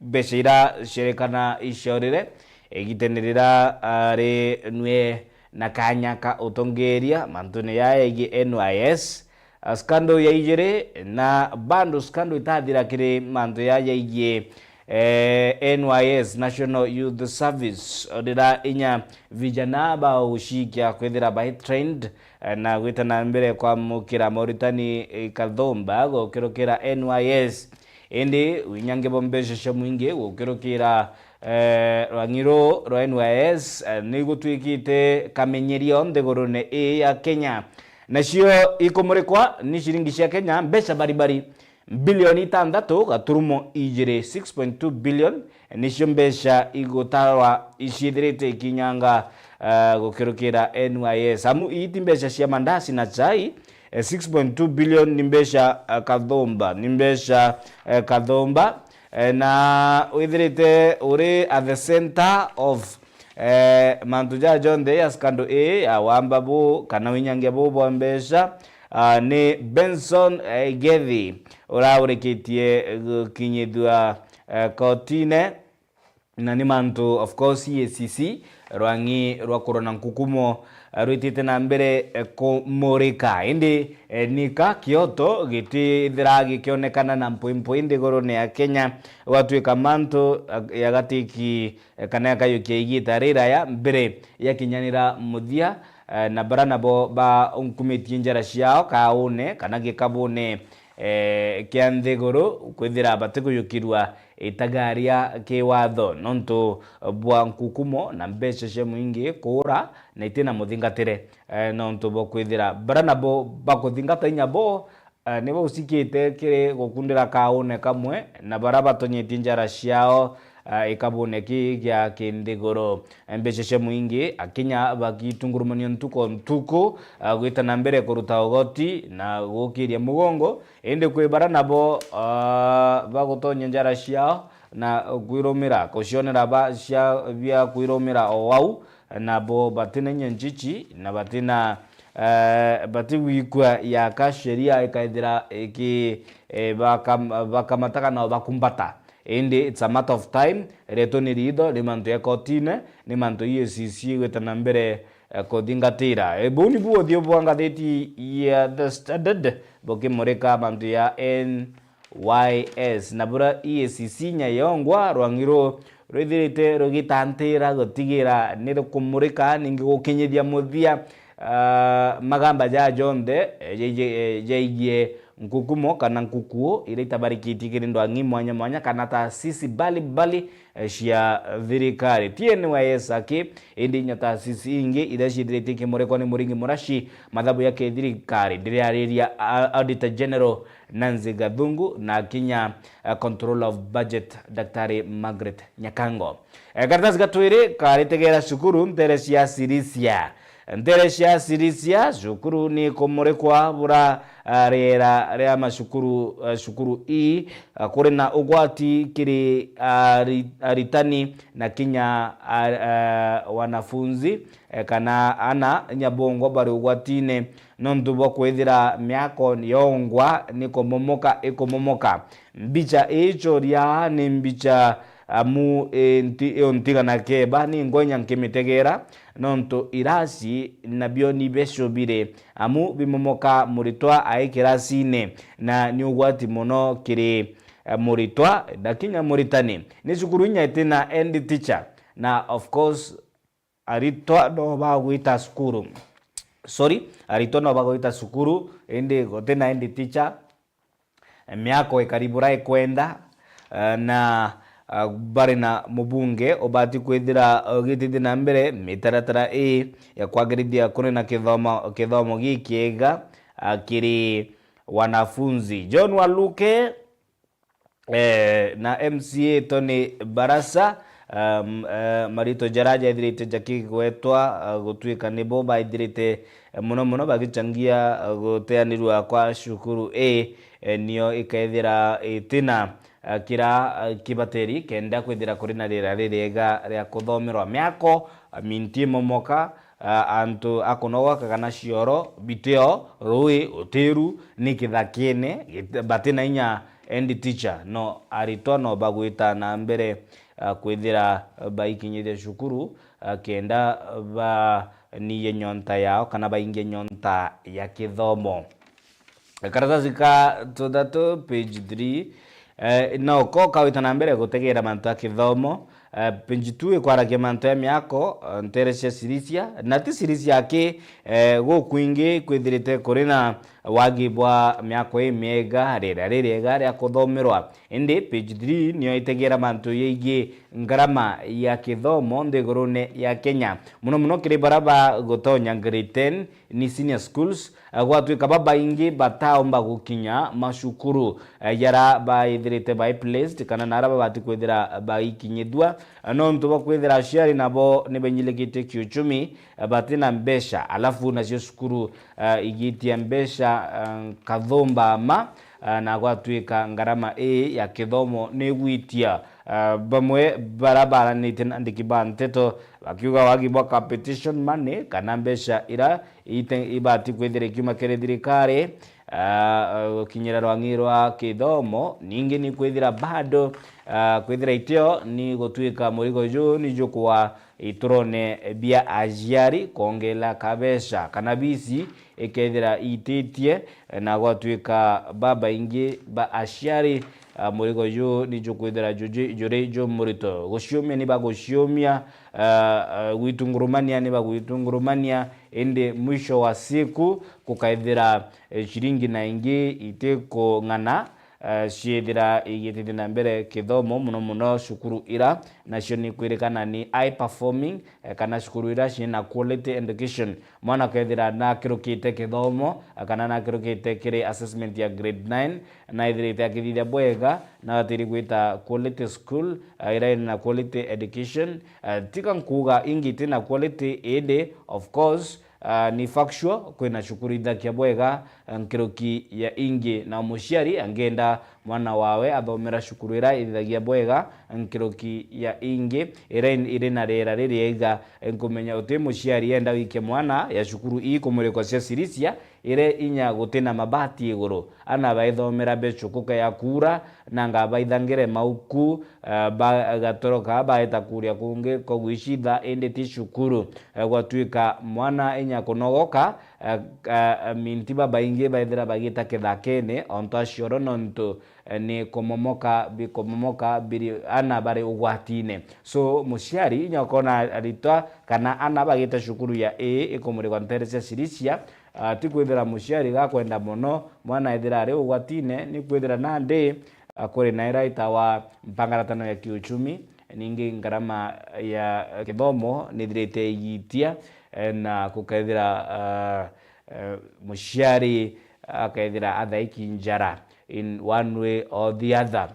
mbeca iria cierekana iciorire igitene riria ari nwe na kanya ka utongeria mantune ya yaigie N Y S, scandal ya ijiri, na bado scandal itathira kiri mantu ya yaigie, eh, N Y S, National Youth Service, rira inya vijana ba ucikia kwithira bai trained, eh, na gwita na mbere kwamukira moritani, eh, kathumba gukirukira N Y S. Indi winyange bo mbeca cia mwingi gukirukira, eh, rwang'i ruu rwa N Y S, eh, ni gutwikite kamenyerio nthigurune ii ya Kenya. Nacio ikumurikwa ni ciringi cia Kenya mbeca baribari bilioni itantatu gaturumo ijiri, six point two billion, nicio mbeca igutarwa iciithirite ikinyanga, eh, gukirukira N Y S. Amu ii ti mbeca cia mandasi na chai, eh, six point two billion ni mbeca, eh, kathumba, ni mbeca, eh, kathumba, eh, na withirite uri at the center of, eh, mantu jaa jonthe ya scandal ii ya wamba buu kana winyangia buu bwa mbeca, ah, ni Benson, eh, Gethi uraurikitie gukinyithua, eh, kotine. Na ni mantu, of course, E A C C, rwang'i rwa kurona nkukumo, eh, rwitite na mbere, eh, kumurika. Indi, eh, nika kioto gitithira gikionekana na mpwimpwi nthigurune ya Kenya, gwatwika mantu, eh, yagatiki, eh, kana yakayukia igita riraya mbere ya kinyanira muthia, eh, na bara nabo bankumitie njara ciao kaune kana gikabune, eh, kia nthiguru, kwithira batikuyukirua itagaria kiwatho nontu bwa nkukumo na mbeca cia mwingi kuura na itina muthingatire, eh, nontu bwa kwithira bara nabo bakuthingata inya bo, eh, ni baucikite kiri gukundira kaune kamwe na bara batonyetie njara ciao, eh, ikabune ki gia kinthiguru. Mbeca cia mwingi, akinya bagitungurumania ntuku o ntuku, eh, gwita na mbere kuruta ugoti na gukiria mugongo, indi kwi bara nabo, ah, bagutonya njara ciao na kwirumira, kucionera ba, cia, bia kwirumira o au, nabo batina inya nchichi, na batina, eh, batigwikua yaka sheria ikaithira iki, eh, bakam-, bakamata kana bakumbata. Indi it's a matter of time, rietwa ni riitho, ni mantu ya kotine, ni mantu E A C C igwita na mbere, eh, kuthingatira. Eh, buu nibu uthiu bwa ngathiti ya The Standard bukimurika mantu ya N Y S, na bura E A C C nyayongwa rwang'i ruu rwithirite rugitantira gutigira ni rukumurika ningi gukinyithia muthia, ah, magamba jaa jonthe, eh, jaigie, eh, jaigie nkukumo kana nkukuo iria itabarikitie kiri ndwang'i mwanya mwanya kana taasisi mbali mbali, eh, cia thirikari. Ti N Y S aki, indi inya taasisi ingi iria ciithirite ikimurikwa ni Muringi Murashi mathabu ya kithirikari. Ndiriariria, ah, Auditor General Nancy Gathungu na kinya, eh, Controller of Budget Daktari Margaret Nyakango. Eh, karatasi ga twiri karitegera cukuru ntere cia Sirisia. Ntere cia Sirisia, cukuru ni kumurikwa bura, ah, riera ria macukuru, ah, cukuru ii, ah, kuri na ugwati kiri, ah, ari-, aritani na kinya, ah, ah, wanafunzi, eh, kana ana nyabongo bari ugwatine nontu bwa kwithira miako yongwa ni kumomoka ikumomoka. Mbicha iichoria ni mbicha amu, eh, nti-, iyo ntiga na keba, ni ngwenya nkimitegera, nontu irasi nabio ni bicubire, amu bimomoka muritwa ai kirasine, na ni ugwati mono kiri, eh, muritwa, na kinya muritani. Ni cukuru inya itina head teacher, na of course, aritwa no bagwita cukuru. Sorry, aritwa no bagwita cukuru, indi gutina head teacher. Miako ikari bura ikwenda, eh, na, ah, bari na mubunge ubati kwithira ugitithia na mbere mitaratara ii ya kwagirithia kuri na kithomo, kithomo gikiega, ah, kiri wanafunzi. John Waluke, eh, na M C A Tony Barasa, um, eh, marito jara jethirite jakigwetwa, ah, gutuika nibo baithirite, eh, muno muno bagichangia, ah, guteanirua kwa cukuru ii, eh, nio ikethira itina, ah, kira, ah, kibateri kenda kwithira kuri na riera ririega ria kuthomerwa. Miako, ah, minti imomoka, ah, antu a kunogoka kana cioro bitio, rui, utiru, ni kithakine, git-, batina inya head teacher, no aritwa no bagwita na mbere, ah, kwithira baikinyithia cukuru, ah, kenda ba, niye nyonta yao kana baingie nyonta ya kithomo. Karatasi ka tuthatu, page three, eh, no ko kawita na mbere gutegera mantu ya kithomo. Eh, page two ikwaragia mantu ya miako, eh, ntere cia Sirisia, na ti Sirisia aki, eh, gukwingi kwithirite kuri na wagi bwa miako imiega, riera ririega ria kuthomerwa. Indi page three niyo itegera mantu yegii ngarama ya kithomo nthigurune ya Kenya, muno muno kiri bara bagutonya grade ten ni senior schools, eh, gwatwika babaingi bataomba gukinya macukuru, eh, jara baithirite bai placed kana na ara babati kwithira baikinyithua, eh, nontu bwa kwithira aciari nabo ni bainyilikitie kiuchumi, eh, bati na mbeca, alafu nacio cukuru, eh, igitia mbeca, eh, kathumba ma, eh, na gwatwika ngarama ii ya kithomo ni igwitia. Eh, bamwe bara baranitie na andiki ba nteto bakiuga wagi bwa competition money kana mbeca ira ite-, ibati kwithira ikiuma kiri thirikari, ah, gukinyira rwang'i rwa kithomo, ningi ni kwithira bado, ah, kwithira itio ni gutwika murigo ju ni jukwa iturone bia aciari kwongela kabeca kana bisi ikethira ititie, na gwatwika babaingi ba aciari, ah, murigo ju ni jukwithira juji-, juri jumurito. Guciumia ni baguciumia, ah, ah, gwitungurumania ni bagwitungurumania, indi mwisho wa siku gukaithira, eh, ciringi na ingi itikung'ana, eh, ciithira igitithia na mbere kithomo, muno muno cukuru ira nacio ni kwirikana ni high performing, eh, kana cukuru ira cina quality education. Mwana akethira nakirukite kithomo, eh, kana nakirukite kiri assessment ya grade nine, na ithirite akithithia bwega, na atiri gwita quality school, eh, ira ina quality education. Eh, tiga nkuuga ingi itina quality, indi of course, ah, ni factual, kwina cukuru ithakia bwega, eh, nkiruki ya ingi, na muciari angenda mwana wawe athomera cukuru ira ithithagia bwega, eh, nkiruki ya ingi, ira in-, iri na riera ririega, eh, nkumenya uti muciari enda wikie mwana ya cukuru ii kumurikwa cia Sirisia, ire inya gutina mabati iguru, ana baithomera bechukuka ya kuura, nanga baithangire mauku, eh, bagatoroka baeta kuria kungi kogwicitha, indi ti cukuru. Eh, gwatwika mwana inya kunogoka, eh, eh, minti babaingi baithira bagita kithakene, onto acioro nontu, eh, ni kumomoka, bikumomoka, biri ana bari ugwatine. So, muciari inya ukona aritwa kana ana bagita cukuru ya ii ikumurikwa ntere cia Sirisia, ah, ti kwithira muciari gakwenda mono mwana ethira ari ugwatine, ni kwithira nandi, ah, kuri na ira itawa mpangaratano ya kiuchumi, ningi ngarama ya kithomo nithirite igitia, eh, na gukethira, ah, eh, muciari akethira athaiki njara in one way or the other.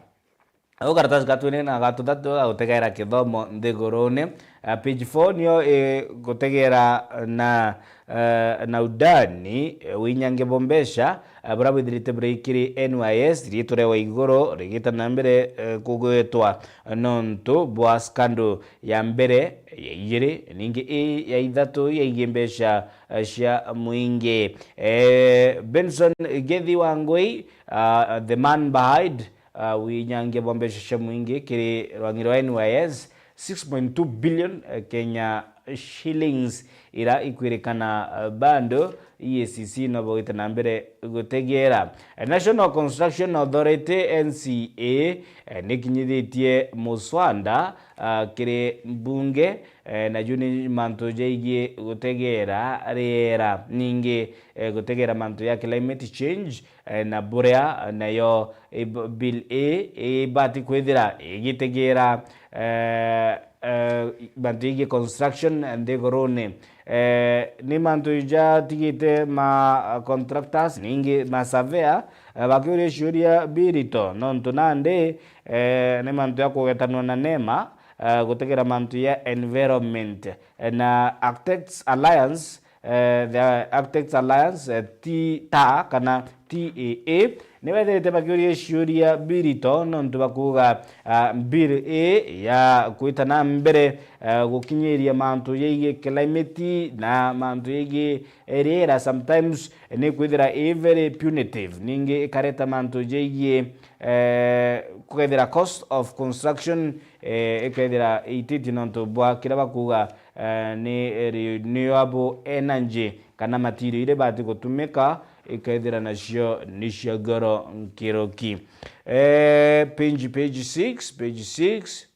Au karatasi ga twiri na ga tuthatu ga gutegeera kithomo nthigurune. Ah, page four niyo igutegeera na, eh, na undani, eh, winyange bwa mbeca, eh, buria bwithirite buri kiri N Y S, riitwa ria wa iguru rigita na mbere, eh, kugwetwa nontu bwa scandal ya mbere, ya ijiri, ningi ii ya ithatu yaigie mbeca, eh, cia mwingi. Eh, Benson Gethi Wangui, ah, the man behind, ah, winyangia bwa mbeca cia mwingi kiri rwang'i rwa N Y S, six point two billion, eh, Kenya shillings, ira ikwirikana, eh, bado E A C C no bagwite na mbere gutegeera. Eh, National Construction Authority, N C A, eh, nikinyithitie muswanda, ah, kiri mbunge, eh, na ju ni mantu jaigie gutegeera riera, ningi, eh, gutegeera mantu ya climate change, eh, na buria, eh, nayo, eh, b-, bill ii ibati kwithira igitegeera, eh, eh, mantu igie construction nthigurune. Eh, ni mantu jatigite ma, ah, contractors, ningi ma surveyor, eh, bakiuria ciuria birito, nontu nandi, eh, ni mantu ya kugetanwa na nema, eh, gutegeera mantu ya environment, eh, na Architects Alliance, eh, the Architects Alliance, eh, ti ta kana T A A, ni bethirite bakiuria ciuria birito nontu bakuuga, ah, bill ii ya kwita na mbere, ah, gukinyiria mantu jegie climate na mantu jegie riera sometimes ni kwithira i very punitive, ningi ikareta mantu jegie, eh, kwethira cost of construction, eh, ikethira ititie nontu bwa kiria bakuuga, eh, ni renewable energy kana material iria ibati gutumika, ikethira nacio ni cia goro nkiruki. Eh, page, page six, page six,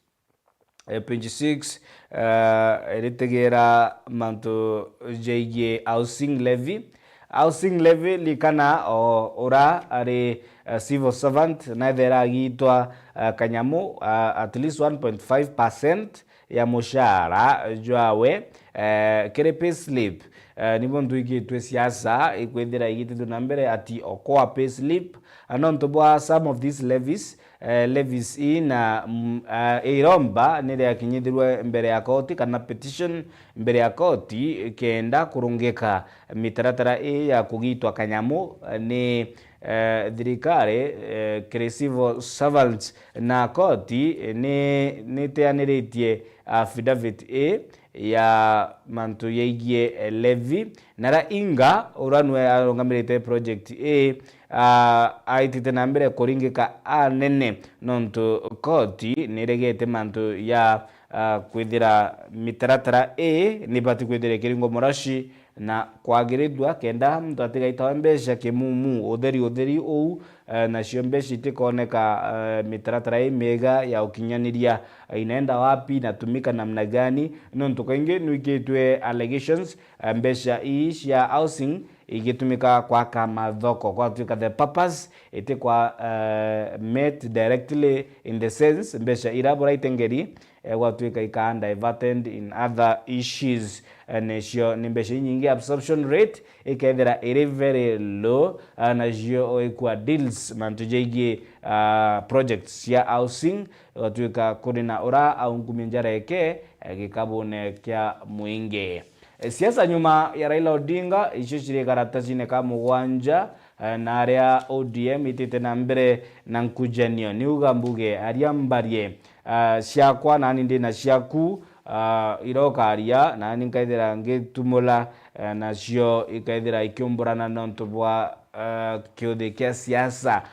eh, page six, eh, iritegera mantu jegie housing levy. Housing levy, likana o ura ari, eh, civil servant, naethera agitwa, eh, kanyamu, eh, at least one point five percent ya mushara jwawe, eh, kiri payslip. Eh, nibo ntwikitwe siasa ikwithira igitithwe na mbere ati okoa payslip, eh, nontu bwa some of these levies, eh, levies ii na, mm, eh, iromba ni riakinyithirwe mbere ya koti kana petition mbere ya koti kenda kurungika mitaratara ii ya kugitwa kanyamu, eh, ni, eh, thirikari, eh, kiri civil servants na koti, eh, ni, niteaniritie affidavit ii ya mantu yaigie, eh, levy. Na Rainga, uria nwe arungamirite project ii, ah, aitite na mbere kuringika anene nontu koti niregete mantu ya, ah, kwithira mitaratara ii nibati kwithira ikiringwa muraci na kwagirithua kenda muntu atigaitawe mbeca kimumu, utheri, utheri uu, eh, nacio mbeca itikooneka, eh, mitaratara imiega ya ukinyaniria, eh, inaenda wapi, inatumika namna gani, nontu kaingi nwikitwe allegations, eh, mbeca ii cia housing igitumika kwaka mathoko, gwatuika the purpose itikwa, eh, met directly, in the sense mbeca ira buraitengeri, eh, gwatuika ikaa diverted in other issues, eh, nicio ni mbeca inyingi, absorption rate ikethira iri very low, eh, nacio ikwa deals, mantu jaigie, ah, projects cia housing, gwatuika kuri na ura aungumia njara eke, eh, gikabune kia mwingi. Eh, siasa nyuma ya Raila Odinga, icio ciri karatacine ka mugwanja, eh, na aria O D M itite na mbere na nkujanio. Niuga mbuge, aria mbarie, ah, ciakwa, nani ndi na ciaku, ah, irokaria, nani nkaithira ngitumula, eh, nacio ikaithira ikiumburana nontu bwa, eh, kiuthi kia siasa.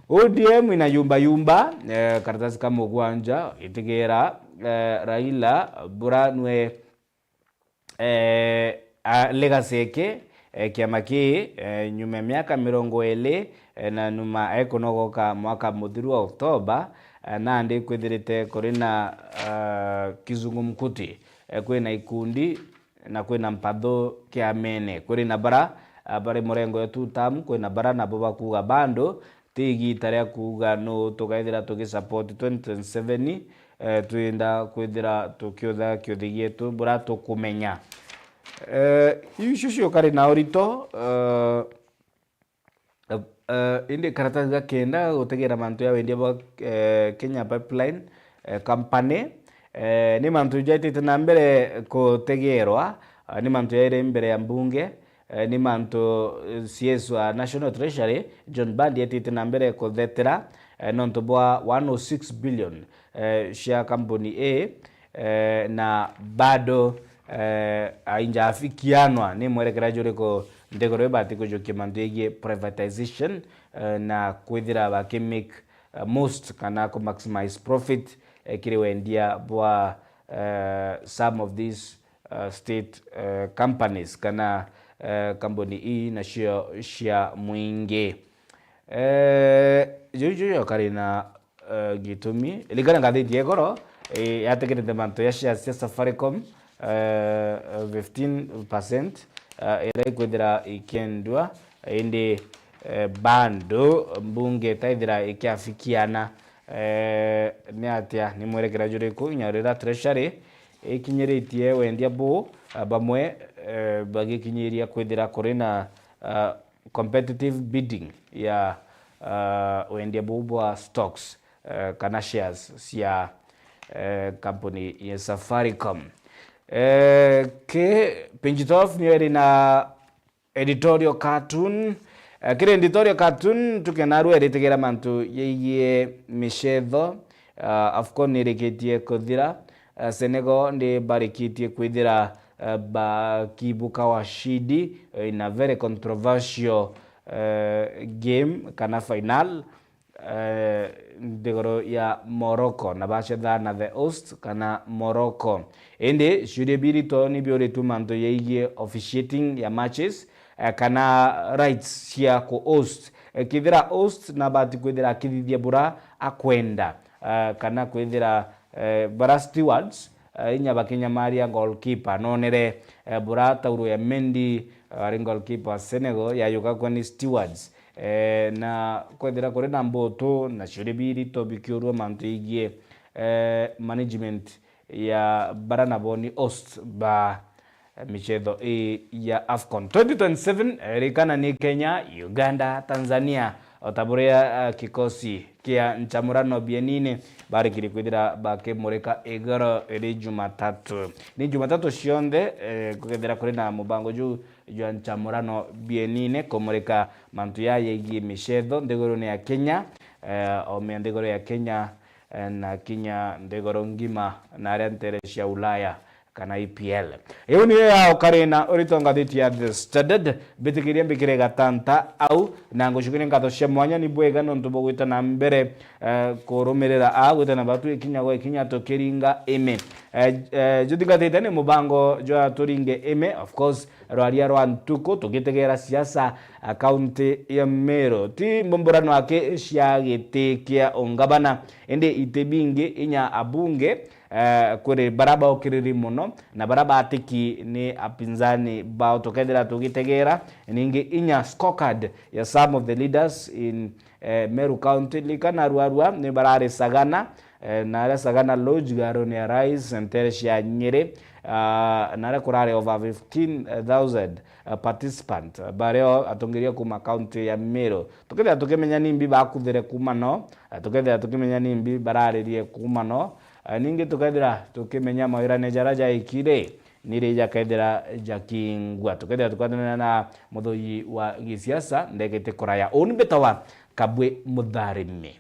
O D M ina yumba yumba, eh, karatasi ka mugwanja, itigera, eh, Raila bura nwe, eh, a, legacy eke, eh, kiama kii, eh, nyuma ya miaka mirongo iri, eh, na nyuma ekunogoka mwaka muthiru wa Oktoba, eh, nandi kwithirite kuri na, ah, kizungumkuti, eh, kwina ikundi na kwina mpathu kiamene. Kuri na bara, ah, bari murengo ya two term, kwina bara nabo bakuuga bado ti igita ria kuuga nu tugaithira tugisupport twenty twenty-seven, eh, twinda kwithira tukiutha kiuthi gietu bura tukumenya. Eh, iu icio ciukari na urito, eh, eh, indi karatasi ga kenda gutegera mantu ya wendia bwa, eh, Kenya Pipeline, eh, Company, eh, ni mantu jaitite na mbere kutegerwa, ah, ni mantu yaire mbere ya mbunge, eh, ni mantu, eh, C S wa National Treasury, John Mbadi, etite na mbere kuthetera, eh, nontu bwa one oh six billion, eh, cia kambuni ii, eh, na bado, eh, ainjafikianwa ni mwerekera juriku nthiguru ibati kujukia mantu yegie privatization, eh, na kwithira baki make, eh, most kana ku maximize profit, eh, kiri wendia bwa, eh, some of these uh, state, uh, companies kana, uh, kambuni ii nacio cia mwingi. Eh, juju yo kari na, uh, gitumi. Ririkana ngathiti ya igoro, eh, yategerete mantu ya shares cia Safaricom, uh, fifteen percent, uh, iria ikwithira ikiendua, indi, eh, bado mbunge itaithira ikiafikiana. Eh, ni atia? Ni mwerekera juriku inya rira Treasury ikinyiritie wendia buu, ah, bamwe, eh, bagikinyiria kwithira kuri na, ah, competitive bidding ya, ah, wendia buu bwa stocks, eh, kana shares cia, eh, kampuni ya Safaricom. Eh, ki page twelve niyo iri na editorial cartoon, Eh, kiri Editorial Cartoon, tuke narua iritigera mantu yaigie micetho. Ah, AFCON irikitie kuthira. Ah, Senegal ndi barikitie kwithira, ah, bakibuka washindi, eh, in a very controversial, eh, game kana final, eh, nthiguru ya Morocco, na bacetha na the host kana Morocco. Indi ciuria birito ni biuritue mantu yaigie officiating ya matches, eh, kana rights cia ku host. Eh, kethira host nabati kwithira akithithia bura akwenda, eh, kana kwithira, eh, bara stewards, eh, inya bakinyamaria goalkeeper. Nonere, eh, bura tauro ya Mendy, eh, ari goalkeeper wa Senegal, yayuka kwa ni stewards. Eh, na kwethira kuri na mbutu na ciuria birito bikiurua mantu igie, eh, management ya bara nabo ni host ba micetho ii ya AFCON twenty twenty-seven, eh, rikana ni Kenya, Uganda, Tanzania, o ta buria, eh, kikosi kia nchamurano bienine barikiri kwithira bakimurika igoro iri Jumatatu. Ni Jumatatu cionthe, eh, kukethira kuri na mubango juu jwa nchamurano bienine kumurika mantu ya yaigie micetho nthigurune ya Kenya, eh, o mea nthiguru ya Kenya, eh, na kinya nthiguru ngima na aria ntere cia Ulaya kana E P L. Iu niyo yao kari na urito ngathiti ya The Standard. Mbitikiria mbikire gatanta au, na ngucukiria nkatho cia mwanya ni bwega nontu bwa gwita na mbere, eh, kurumirira a gwita na batu ikinya gwa ikinya tukiringa imi. Eh, eh, juthingatite ni mubango jwa turinge imi, of course, rwaria rwa ntuku tugitegera siasa, a, kaunti ya Meru. Ti mbumburano aki cia giti kia ungabana, indi iti bingi inya abunge, eh, kuri bara baukiriri mono na bara batiki ni apinzani bao tukethira tugitegera. Ningi inya scorecard ya some of the leaders in, eh, Meru County, likana ruarua ni barari Sagana, eh, na aria Sagana Lodge garone ya Rais, ntere cia Nyeri, ah, na aria kurari over fifteen thousand, eh, participant, bario atongeria kuma kaunti ya Meru. Tukethira tukimenya nimbi bakuthire kuma no, eh, tukethira tukimenya nimbi bararirie kuma no, eh, ningi tukethira tukimenya mawirane jara jaikire, niri jakethira jakingwa. Tukethira tukwatanana na muthuyi wa gisiasa, ndegete kuraya. Uni mbetawa Kabwe Mutharimi.